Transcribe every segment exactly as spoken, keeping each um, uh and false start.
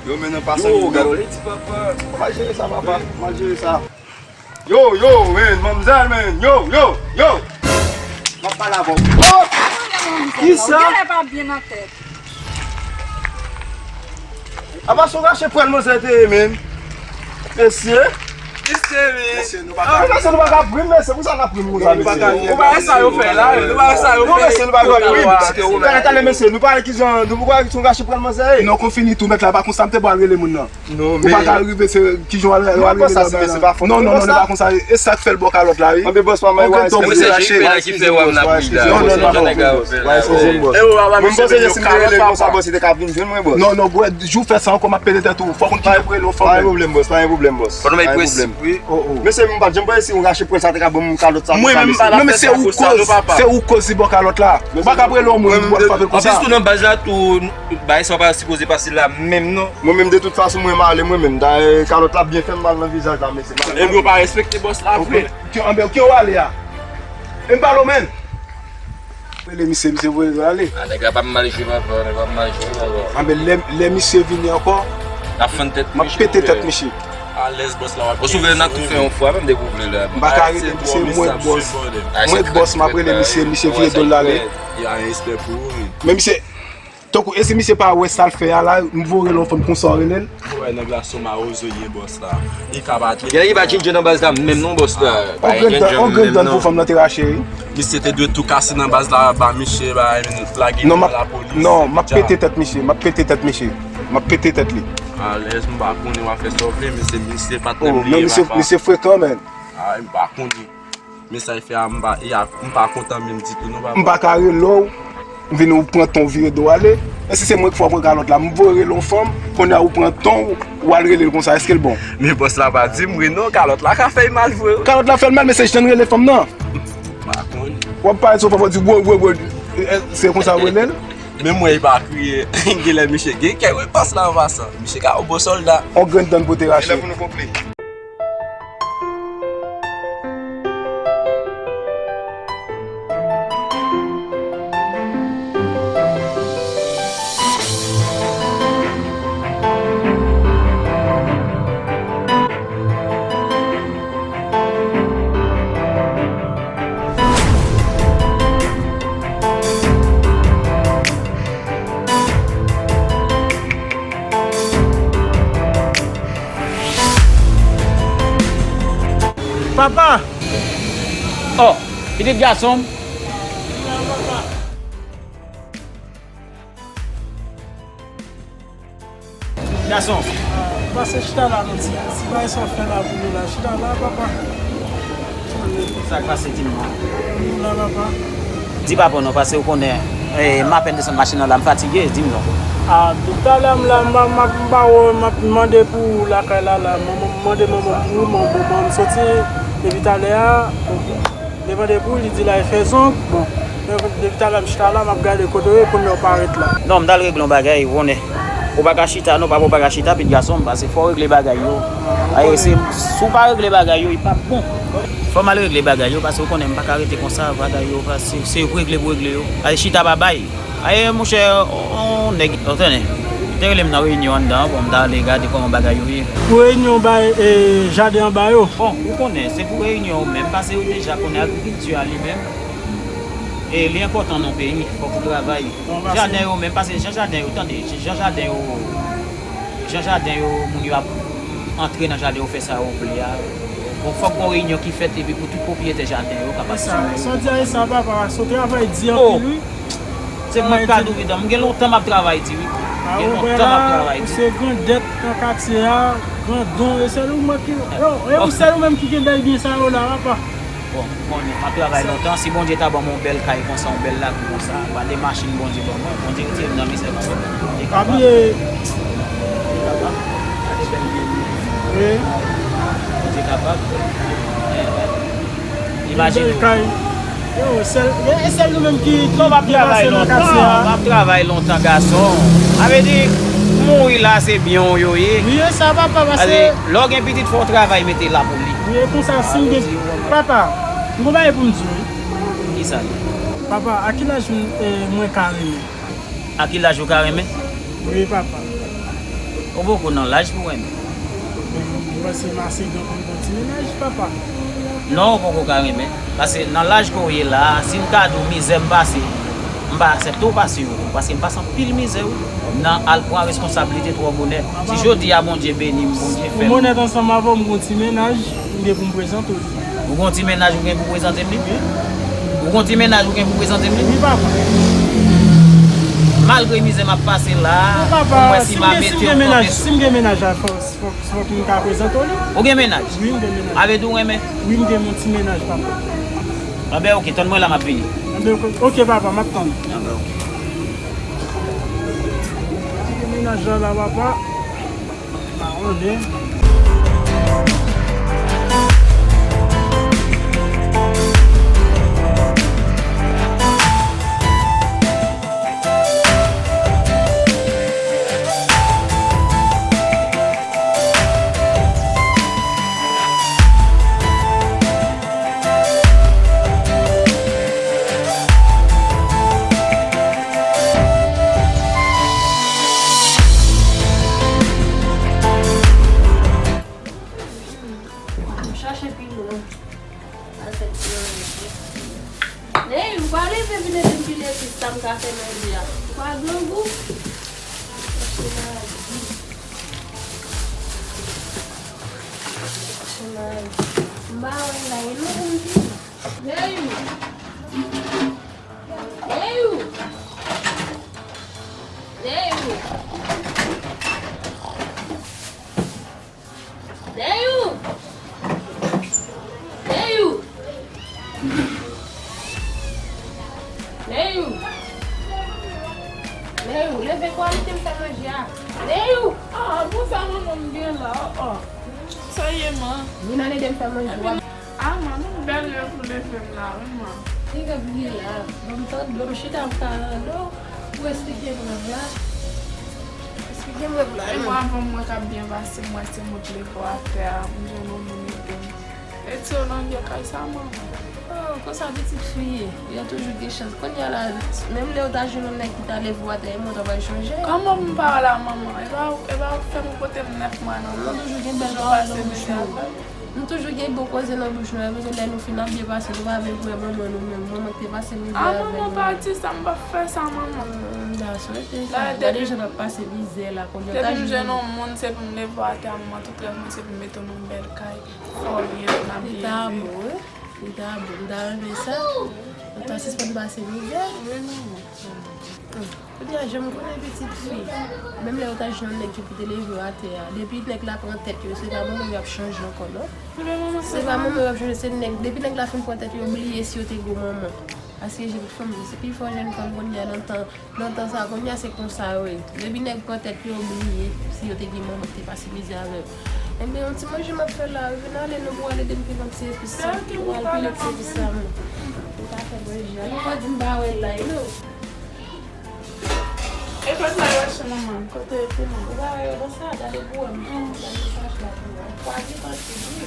Yo, men nan pasan yo, gade w, li di papa. Mal jere sa, papa. Mal jere sa. Yo, yo, men, manmzèl, men. Yo, yo, yo. M ap pale avè w. Oh! Kisa? Ou genlè pa byen nan tèt. Apa se w rache pwèl manzè te ye, men. Mesye. Mesye, nou pa ka ri. Mesye, nou pa ka ri, mesye. Pou sa n ap ri, nou pa ka ri. Ou pa wè sa yo fè la, nou pa wè sa yo fè. Non, mesye, nou pa ka ri. Talè, talè, mesye, nou pa wè ki jan, nou pa wè ki jan rache pwèl manzè ye. Non, kon fini tou, mèt la, pa konsa m te pral rele moun nan. Non, ou pa ka rive, se ki jan w al rele nan bagay la. Non, non, non, non, pa konsa. E sa k fè l bò kalòt la, wi. Anben bòs pa mwen, ou gen tan pou te rache. Mwen se jipe la ki fè wè m nan pri la. Non, non, non, pa konsa. Mwen panse se si m te rele l konsa, bòs, li te ka vin jwenn mwen, bòs. Non, non, bwè, jou fè sa ankò, m ap pete tèt ou. Fò konn ki lè pou rele yon fanm. Pa gen pwoblèm, bòs, pa gen pwoblèm, bòs. Fò nou mete prèsi. Wi, o, o. Mesye, m pa t janm panse si w rache pwèl sa te ka ban m kalòt sa konsa, mesye. Non, men se ou koz, se ou koz li bò kalòt la. Ou pa ka rele yon moun, w ap frape l konsa. Anplis tou nan baz la tou, bagay sa pa sipoze pase la menm non. Mwen menm de tout fason mwen m ale mwen menm. Dayè kalòt la byen fè m mal nan vizaj la, mesye. Ebyen ou pa respekte bòs la vre. Anben, ki w ale a? E m pale w menm. Rele misye, misye voye l ale. A, nèg la pa mal jwe, papa, nèg la pa mal jwe, papa. Anben, lè, lè misye vini ankò, m ap pete tèt misye. Alèz bòs la w ap. Bòs ouvè nan tou fè yon fwa, menm depi w vle la. M pa ka rele misye, mwen k bòs. Mwen k bòs, m ap rele misye, misye vire do l ale. Men misye, tankou, e si misye pa wè sa l fè a la, m voye l yon fanm konsa w rele l. Ou wè nèg la se yon mawozo ye bòs la. Li ka bat li. Gen nèg ki pa tchenje nan baz la menm non bòs la. On grenn dan, on grenn dan pou fanm nan te rache wi. Misye te dwe tou kase nan baz la, ba misye, ba lage nan lapolis. Non, m ap pete tèt misye, m ap pete tèt misye. M ap pete tèt li. Alèz, m pa konnen w a fè sa w vle, men se misye pa t menm li ye papa. Misye frekan, men. A, m pa konnen. Men sa l fè a, m pa, e a, m pa kontan menm ditou non papa. M pa ka rele w, m vin ou pran ton vire do ale. E si se mwen k fè w pran kalòt la, m voye rele yon fanm, kounye a ou pran ton w, w al rele l konsa, èske l bon? Men bòs la pa di m wi non, kalòt la ka fè l mal vre wi. Kalòt la fè l mal, men se jan n rele fanm nan. M pa konn. W ap pale sou fanm, w ap di, wo, wo, wo, e, e, se konsa w rele l? Menm mwen li pa kriye, genlè misye gen kè wi bòs la an pasan. Misye ka yon bon sòlda. On grenn dan pou te rache. Papa! Oh, pitit gason m. Gason. Pase chita la non ti, ti bagay sa w fè la pou nou la, chita la papa. Sa k pase di m non. Nou la papa. Di papa w non, paske w konnen, eh, m apèn desann machin nan la, m fatige, di m non. A, depi talè m la, m, m, m, m pa wè, m ap mande pou ou lakay la, la, m, m, m mande manman m pou ou, manman m soti, depi talè a, bon, m te mande pou ou, li di l al fè zong, bon, depi talè m chita la, m ap gade kote w ye, kounye a w parèt la. Non, m t al regle yon bagay, ou konnen. Ou pa ka chita non papa, ou pa ka chita pitit gason m, paske fò w regle bagay yo. Aye, se, si w pa regle bagay yo, li p ap bon. Fò m al regle bagay yo, paske ou konnen m pa ka rete konsa, bagay yo, paske se, se regle pou regle yo. Aye, chita pa bay. Aye, monchè, on nèg, ou konnen. Te rele m nan reyinyon anndan, bon, m ta ale gade kòman bagay yo ye. Pou reyinyon bay, e, jaden anba yo? Bon, ou konnen, se pou reyinyon ou menm, paske ou deja konnen agrikilti a li menm, e li enpòtan nan peyi, fòk ou travay. Jaden yo menm, paske jan jaden yo, tande, jan jaden yo, jan jaden yo, moun yo ap antre nan jaden yo, fè sa yo vle a. Bon, fòk gon reyinyon ki fèt epi pou tout pwopriyetè jaden yo kapab. Sa, sa w di a, e sa, papa, se yon travay di anpil, wi. Se mwen k ka di w, Vidan, m gen lontan m ap travay di, wi. M gen lontan m ap travay di. Se grandèt nan katye a, grandon, e sèl ou mwen ki, yo, e ou sèl ou menm ki gen bèl byen sa yo la, papa. Bon, ou konnen, m ap travay lontan. Si Bondye ta ban m yon bèl kay konsa, yon bèl lakou konsa, pa de machin Bondye ban mwen, Bondye retire m nan mizè konsa. Bondye kapab. Bondye kapab. Gade bèl byen li ye. Wi. Bondye kapab. Imajine w. Bèl kay. Yo, sèl, e sèl nou menm ki, ki, ki pase nan katye a. M ap travay lontan, gason. Sa vle di, mouri la, se byen w yo ye. Wi, e sa, papa, paske lè w gen pitit, fò w travay mete la pou li. Wi, e konsa, si m gen, papa, m gon bagay pou m di w, wi. Kisa? Papa, a ki laj m, e, mwen ka renmen? A ki laj ou ka renmen? Wi, papa. Ou poko nan laj pou renmen. Mwen panse m ase gran pou m gon ti mennaj, papa. Non, ou poko ka renmen. Paske nan laj ke w ye la a, si m ka di w mizè m pase, m pa aksepte w pase yo. Paske m pase anpil mizè, wi. Nan al pran responsablite twò bonè. Si jodi a Bondye beni m, Bondye fè m. Pou m onèt ansanm avè w, m gon ti mennaj, m gen pou m prezante w li. Ou gon ti mennaj ou gen pou prezante m li? Wi. Ou gon ti mennaj ou gen pou prezante m li? Wi, papa. Malgre mizè m ap pase la a, pou m wè si m a mete w kanpe. Si m gen mennaj, fò, fò, fòk m ka prezante w li. Ou gen mennaj? Wi, m gen mennaj. Sa vle di w renmen? Wi, m gen yon ti mennaj, papa. Anben, oke, tann mwen la, m ap vini. Anben, oke, oke, papa, m ap tann. Anben, oke. Ti mennaj la, la, papa. Chache pi lwen. Al fè ti manje. Neyou, ou pa leve vin ede m pile epis sa m ka fè manje a. Ou pa grangou. Chache magi. Chache magi. M pa wè la, e nou konn ki. Neyou. Neyou. Neyou. Neyou! Neyou! Neyou! Neyou, leve kwa, kite m fè manje a. Neyou! Ah, bon sa manman m gen la, oh, oh. Sa ye, man? Vin al ede m fè manje, w ap Ah, man, nou bèl lè pou leve m la, wi, man. Piga vini la. Ban m tande, ban m chita m ka rele w pou esplike m rèv la. Esplike m rèv la, non. E mwen, avan m wè k ap byen pase, m wè se mwen k leve w atè a, m jwenn yon moun ede m. Retire w nan vye kay sa, manman. Oh, konsa pitit fi ye. Yo toujou gen chans. Kounye a la, menm lè w ta jwenn yon nèg ki ta leve w atè, e mwen w ta pral chanje. Kòman pou m pa wè la, manman? E pa, e pa ou k fè m pote m nèf mwa nan venn. Nou toujou gen bèl pawòl nan bouch nou. Nou toujou gen bon koze nan bouch nou, men lè nou fin ap byen pase, nou pa vle wè manman nou menm, manman ki te pase mizè avè nou. Ah, manman, pa di sa, m p ap fè sa, manman. Hum, m ta swete sa. Gade jan n ap pase mizè la, kounye a w ta jwenn yon moun, se pou m leve w atè a, manman, tout rèv mwen, se pou m mete w nan yon bèl kay, fè w byen, pou n ap byen viv. Li ta bon, wi. Li ta bon, m ta renmen sa. Nou ta sispann pase mizè. Wi, manman. Kounye a, jan m konnen pitit fi, menm lè yo ta jwenn yon nèg ki pou te leve yo atè a, depi nèg la pran tèt yo, se pa manman yo ap chanje ankò, non. Se pa manman yo ap chanje, se nèg, depi nèg la fin pran tèt yo, yo bliye si yo te gon manman. Paske jèn fanm, se pifò jèn fanm kounye a nan tan, nan tan sa, kounye a se konsa yo ye. Depi nèg pran tèt yo, yo bliye si yo te gen manman ki te pase mizè avè yo. Enben, yon ti manje m ap fè la, vin ale non pou w al ede m pile yon ti epis sa. Ou al pile ti epis sa, mwen. Ou ka fè manje a. Ou pa di m pa wè l la, you know. E kote sa yo achte, manman? Kote yo te, manman? Ou pa wè yo nan sa, gade pou wè m. Gade mesaj la pou wè. Ou pa di tanti, wi.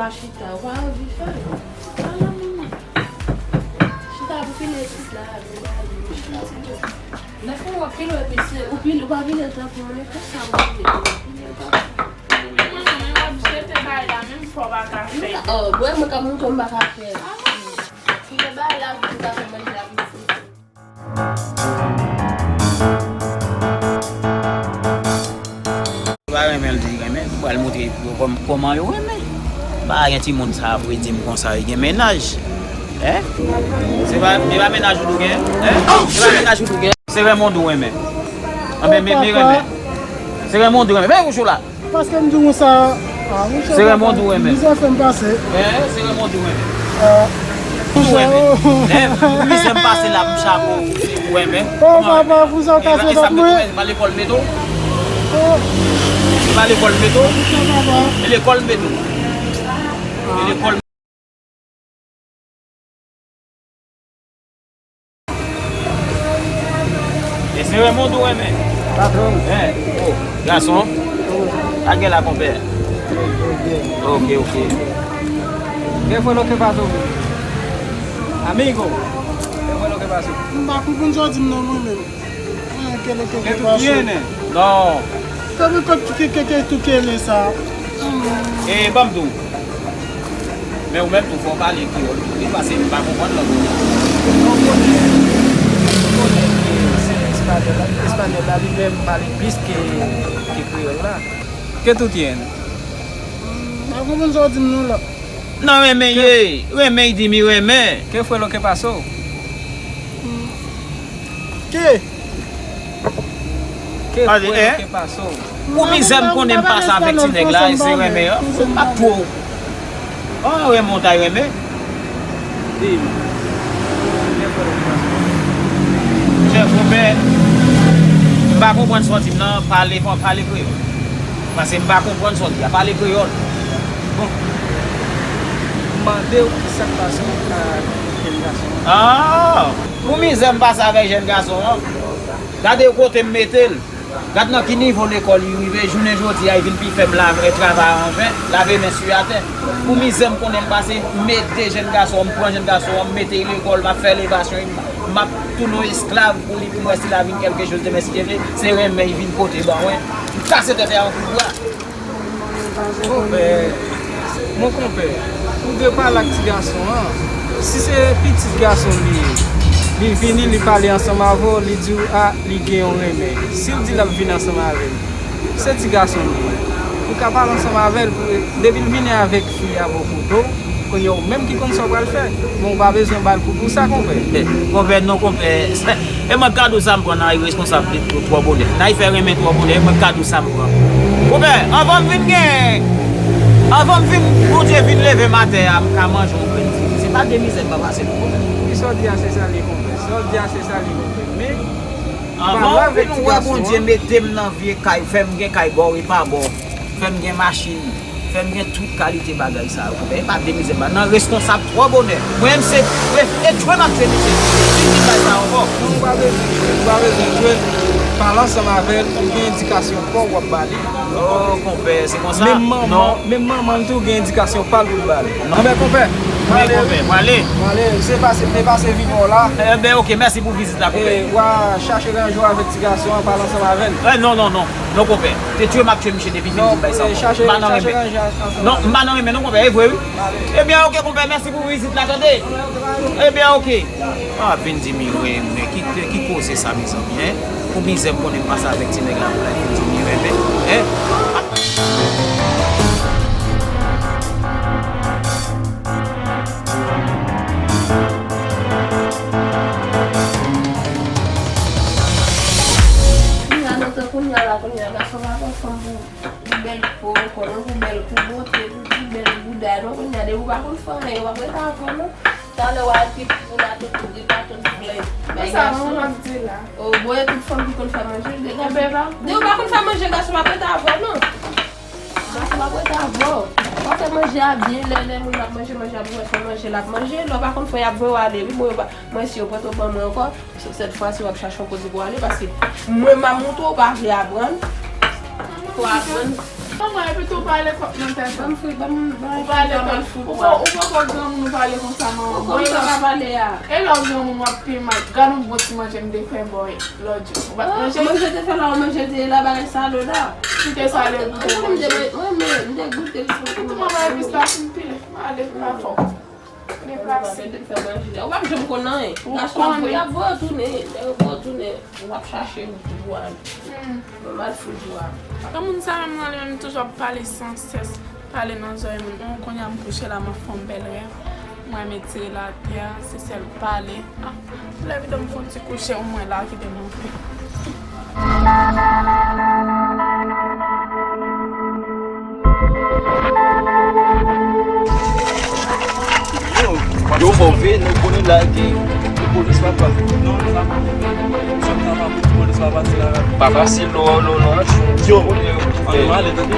Chita, ou pa anvi fè l. Ala manman. Chita pou fini etid la, nou ale, chita. Lè fè w ap pile, ou pile, ou pa pile tan pou mwen, konsa ou pile, pile tan. Manman, mwen w ap jete bagay la, menm fò w pa ka fè. Oh, mwen, mwen ka montre w m pa ka fè. Pile bagay la, pou ta fè manje la, piti. Yo pa renmen l di renmen, m pral montre yo kòm-, kòman yo renmen. Pa gen timoun sa ap redi m konsa, yo gen mennaj. Hein? Se pa, se pa mennaj ou tou gen? Hein? Se pa mennaj ou tou gen? Se renmen w tou renmen. Anben, men, men renmen. Se renmen w tou renmen. Men wouch ou la. Paske m di w sa, ah, monchè, se renmen w tou renmen. Mizè fè m pase. Eh, se renmen w tou renmen. Ah, tou renmen. Eh, mizè m pase la, m chapo, ou renmen. Oh, papa, pou sa w kase dòt mwen. E pa lekòl m mete w? Oh. E pa lekòl m mete w? Monchè, papa. E lekòl m mete w? E lekòl. E se renmen w tou renmen. Patwon. Eh, oh, gason. Sa gen la, konpè? Ok, ok. Qué fue lo que pasó? Amigo, qué fue lo que pasó? M pa konprann sa w di m nan mwen menm. Ah, qué es lo que pasa? Non. Kòman kòb ki ke ke ke tou kele sa? E ban m di w. Men ou menm tou fò w pale kreyòl tou wi, paske m pa konprann lang ou. Non, ou konnen, ou konnen ke se espanyòl la, espanyòl la li menm pale plis ke, ke kreyòl la. ¿Qué tú tienes? M pa konprann sa w di m non la. Nan renmen ye, renmen y di mi renmen. ¿Qué fue lo que pasó? Ke? ¿Qué fue lo que pasó? Pou mizè m konnen m pase avèk ti nèg la, e se renmen an. M ap twò. Oh, renmen w ta renmen. Di m. ¿Qué fue lo que pasó? Monchè, konpè, m pa konprann sa w di m nan, pale, pale kreyòl. Paske m pa konprann sa w di a, pale kreyòl. Bon. M mande w ki sa k pase w ak jèn gason an. Ah! Pou mizè m pase avèk jèn gason an, gade kote m mete l. Gad nan ki nivo lekòl li rive, jounen jodi a, li vin pi fè m lave, travay anven, lave men sou atè. Pou mizè m konnen m pase, m ede jèn gason an, m pran jèn gason an, m mete l lekòl, m ap fè elevasyon, m, m ap tounen yon esklav pou li, pou m wè si l a vin kèlke choz demen, si Dye vle, se renmen li vin pote ban mwen. M kase tèt li ak yon kout bwa. Konpè, mon konpè, ou dwe pale ak ti gason an. Si se pitit gason li ye, li vini, li pale ansanm avè w, li di w, a, li gen yon renmen. Si l di l ap vin ansanm avè l, se ti gason li ye. Ou ka pale ansanm avè l, pou, depi l vini avèk fi a bò kote w, kounye a ou menm ki konn sa w pral fè. Men ou pa bezwen ba l kou pou sa, konpè. Konpè, non, konpè. E mwen kado sa m pran nan responsab li twò bonè. Nan fè renmen twò bonè, e mwen kado sa m pran. Konpè, anvan m vin gen, anvan m vin, Bondye vin leve m atè a, m ka manje yon grenn diri. Se pa de mizè m pa pase non, konpè. Wi, sa w di a, se sa l ye, konpè. Sa w di a, se sa l ye, konpè. Men, anvan m vin wè Bondye mete m nan vye kay, fè m gen kay bò e pa bò, fè m gen machin. Fè m gen tout kalite bagay sa yo, konpè. E pa de mizè m pa nan responsab twò bonè. Mwen menm se, e, e jwe m ap jwe misye. Li di bay sa ankò. Non, ou pa bezwen jwe, ou pa bezwen jwe. Pale ansanm avè l, ou gen endikasyon pa w w ap ba li. Oh, konpè, se konsa? Menm manman, menm manman l tou gen endikasyon pa l pou l ba li. Anben, konpè, pale, konpè, pale. Pale, se pase, se pase vini w la. Enben, ok, mèsi pou vizit la, konpè. E, w a chache ranje w avèk ti gason an, pale ansanm avè l. Eh, non, non, non. Non, konpè. Se tchwe m ap tchwe misye depi vin di bay sa ankò. M pa nan renmen. Non, m pa nan renmen non, konpè, e vre wi. Ebyen, ok, konpè, mèsi pou vizit la, tande. Ebyen, ok. Ah, vin di mi renmen, ki, ki koze sa, mezanmi, en? Pou mizè m konnen m pase avèk ti nèg la, pou l vin di mi renmen, en? Kounye a, nan tan kounye a la, kounye a, gason pa pran fanm pou, pou bèl po, kò, non, pou bèl, pou bote, pou ti bèl bouda, non, kounye a, depi w pa konn fè anyen, yo p ap rete avè w, non. Talè w al pi pou la tout, tout, li pa tout vle. Bay gason. Sa, manman ap di la. O, bon, e tout fanm ki konn fè manje, degaje. Depi w pa konn fè manje, gason p ap rete avè w, non. Gason p ap rete avè w. W ap fè manje a byen, lè, lè moun ap manje, manje a byen, fè manje l ap manje. Lè w pa konn fè, y ap voye w ale, wi, bon, yo pa, mwen, si yo pote w ban mwen ankò, se, sèt fwa, si w ap chache yon kote pou w ale, paske mwen, m ap montre w, w pa vle aprann. Fò w aprann. Manman, epi tou pale kòk nan tèt. Ban m fri, ban m, ban m fri, ban m fri. Ou pale kòk, ou pa, ou poko granmoun, ou pale konsa, manman. Ou konn sa w pa pale a. E lè w granmoun, w ap pi mal. Gad yon bon ti manje m te fè bò lòt jou. Ou pa t manje? Manje te fè la, ou manje te la, bagay sale la. Ki te sale, ou te manje? Mwen, mwen, mwen, m te goute l. Ou tou manman, epi sa fin pile. Ale, pa fò. Deplase. Ou pa janm konn anyen. Gason ap voye, ap voye w tounen. Lè yo voye w tounen, w ap chache ou pou al. Mwen mal fout jou a. Granmoun sa menm nan li menm toujou ap pale san sès, pale nan zòrèy moun. Bon, kounye a m kouche la, m ap fè yon bèl rèv. Mwen met tire l atè, se sèl pale. Ah, lè videyo m fè yon ti kouche, mwen la kite m anpè. Yo, yo, fò veye, nou konnen la gen polis papa. Non, non, la pa polis papa, se la. Pa fasil, non, non, non. Yo, ann ale, tande.